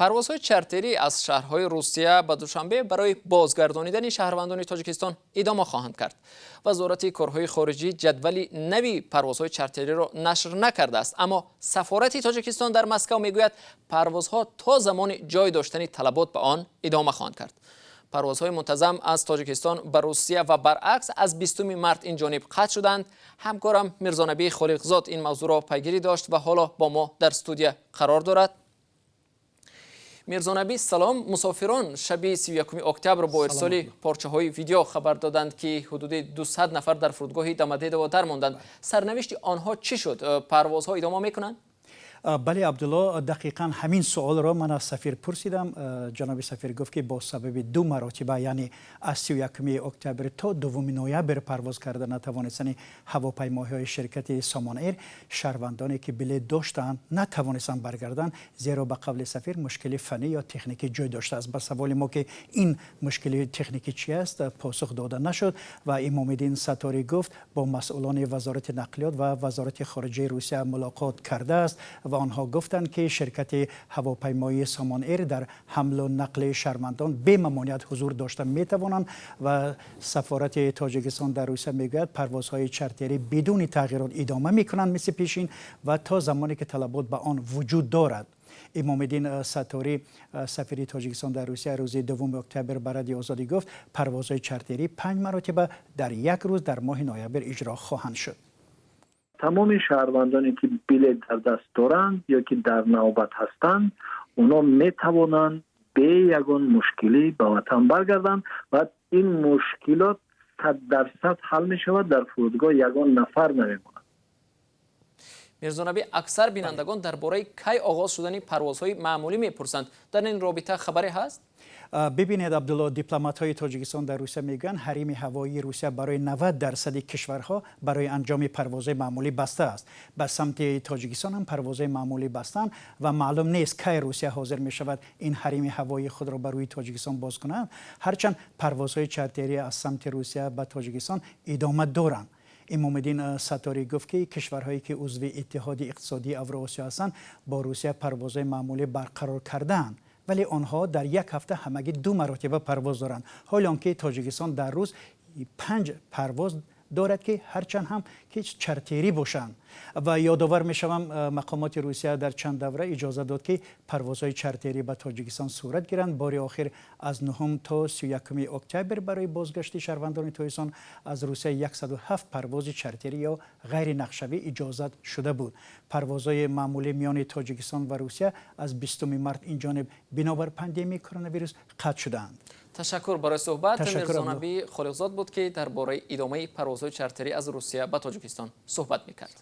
Парвозҳои чартерӣ аз шаҳрҳои Русия ба Душанбе барои бозгардонидани шаҳрвандони Тоҷикистон идома хоҳанд кард. Вазорати корҳои хориҷӣ ҷадвали нави парвозҳои чартериро нашр накардааст, аммо сафорати Тоҷикистон дар Москав мегӯяд, парвозҳо то замони ҷой доштани талабот ба он идома хоҳанд кард. Парвозҳои мунтазам аз Тоҷикистон ба Русия ва баръакс аз 20 март ин ҷониб қатъ шуданд. Ҳамкорам Мирзонабӣ Холиқзод ин мавзӯъро пайгирӣ дошт ва ҳоло бо мо дар студия қарор дорад. Мирзонабӣ, салом. Мусофирон шаби 31 октябр бо ирсоли порчаҳои видео хабар доданд, ки ҳудуди 200 нафар дар фурудгоҳи Домодедово дармонданд. Сарнавишти онҳо чӣ шуд? Парвозҳо идома мекунанд? Бале, Абдулло, дақиқан ҳамин суолро ман аз сафир пурсидам. Ҷаноби сафир гуфт, ки бо сабаби ду маротиба, яъне аз 31 октябр то 2 ноябр парвоз карда натавонистани ҳавопаймоҳои ширкати Сомон Эйр, шаҳрвандоне, ки билет доштаанд, натавонистанд баргарданд, зеро ба қавли сафир мушкили фаннӣ ё техникӣ ҷой доштааст. Ба саволи мо, ки ин мушкили техникӣ чи аст, посух дода нашуд ва Имомиддин Сатторӣ гуфт, бо масъулони Вазорати нақлиёт ва Вазорати хориҷаи Русия мулоқот кардааст ва онҳо гуфтанд, ки ширкати ҳавопаймоии Сомон Эйр дар ҳамлу нақли шаҳрвандон бемамоният ҳузур дошта метавонанд. Ва сафорати Тоҷикистон дар Русия мегӯяд, парвозҳои чартерӣ бидуни тағйирот идома мекунанд, мисли пешин ва то замоне ки талабот ба он вуҷуд дорад. Имомиддин Сатторӣ, сафири Тоҷикистон дар Русия, рӯзи 2 октябр ба Радиои Озодӣ гуфт, парвозҳои чартерӣ панҷ маротиба дар як рӯз дар моҳи ноябр иҷро хоҳанд шуд. Тамоми шаҳрвандоне, ки билет дар даст доранд ё ки дар навбат ҳастанд, онҳо метавонанд бе ягон мушкилӣ ба ватан баргарданд ва ин мушкилот 100% ҳал мешавад. Дар фурудгоҳ ягон нафар намемонад. Мирзонабӣ, аксар бинандагон дар бораи кай оғоз шудани парвозҳои маъмулӣ мепурсанд. Дар ин робита хабаре ҳаст? Бибинед, Абдулло, дипломатҳои Тоҷикистон дар Русия мегӯянд, ҳарими ҳавоии Русия барои 90% кишварҳо барои анҷоми парвозҳои маъмулӣ баста аст. Ба самти Тоҷикистон ҳам парвозҳои маъмулӣ бастанд ва маълум нест, кай Русия ҳозир мешавад ин ҳарими ҳавоии худро ба рӯи Тоҷикистон боз кунад, ҳарчанд парвозҳои чартерӣ аз самти Русия ба Тоҷикистон идома доранд. Имомиддин Сатторӣ гуфт, ки кишварҳое, ки узви Иттиҳоди иқтисодии Авроосиё ҳастанд, бо Русия парвозҳои маъмулӣ барқарор кардаанд, вале онҳо дар як ҳафта ҳамагӣ ду маротиба парвоз доранд, ҳоле он ки Тоҷикистон дар рӯз панҷ парвоз дорад, ки ҳарчанд ҳам ки чартерӣ бошанд. Ва ёдовар мешавам, мақомоти Русия дар чанд давра иҷоза дод, ки парвозҳои чартерӣ ба Тоҷикистон сурат гиранд. Бори охир аз 9 то 31 октябр барои бозгашти шаҳрвандони Тоҷикистон аз Русия 107 парвози чартерӣ ё ғайринақшавӣ иҷозат шуда буд. Парвозҳои маъмулӣ миёни Тоҷикистон ва Русия аз 20 март инҷониб бинобар пандемияи коронавирус қатъ шудаанд. Ташаккур барои суҳбат. Мирзонабӣ Холиқзод буд, ки дар бораи идомаи парвозҳои чартерӣ аз Русия ба Тоҷикистон суҳбат мекард.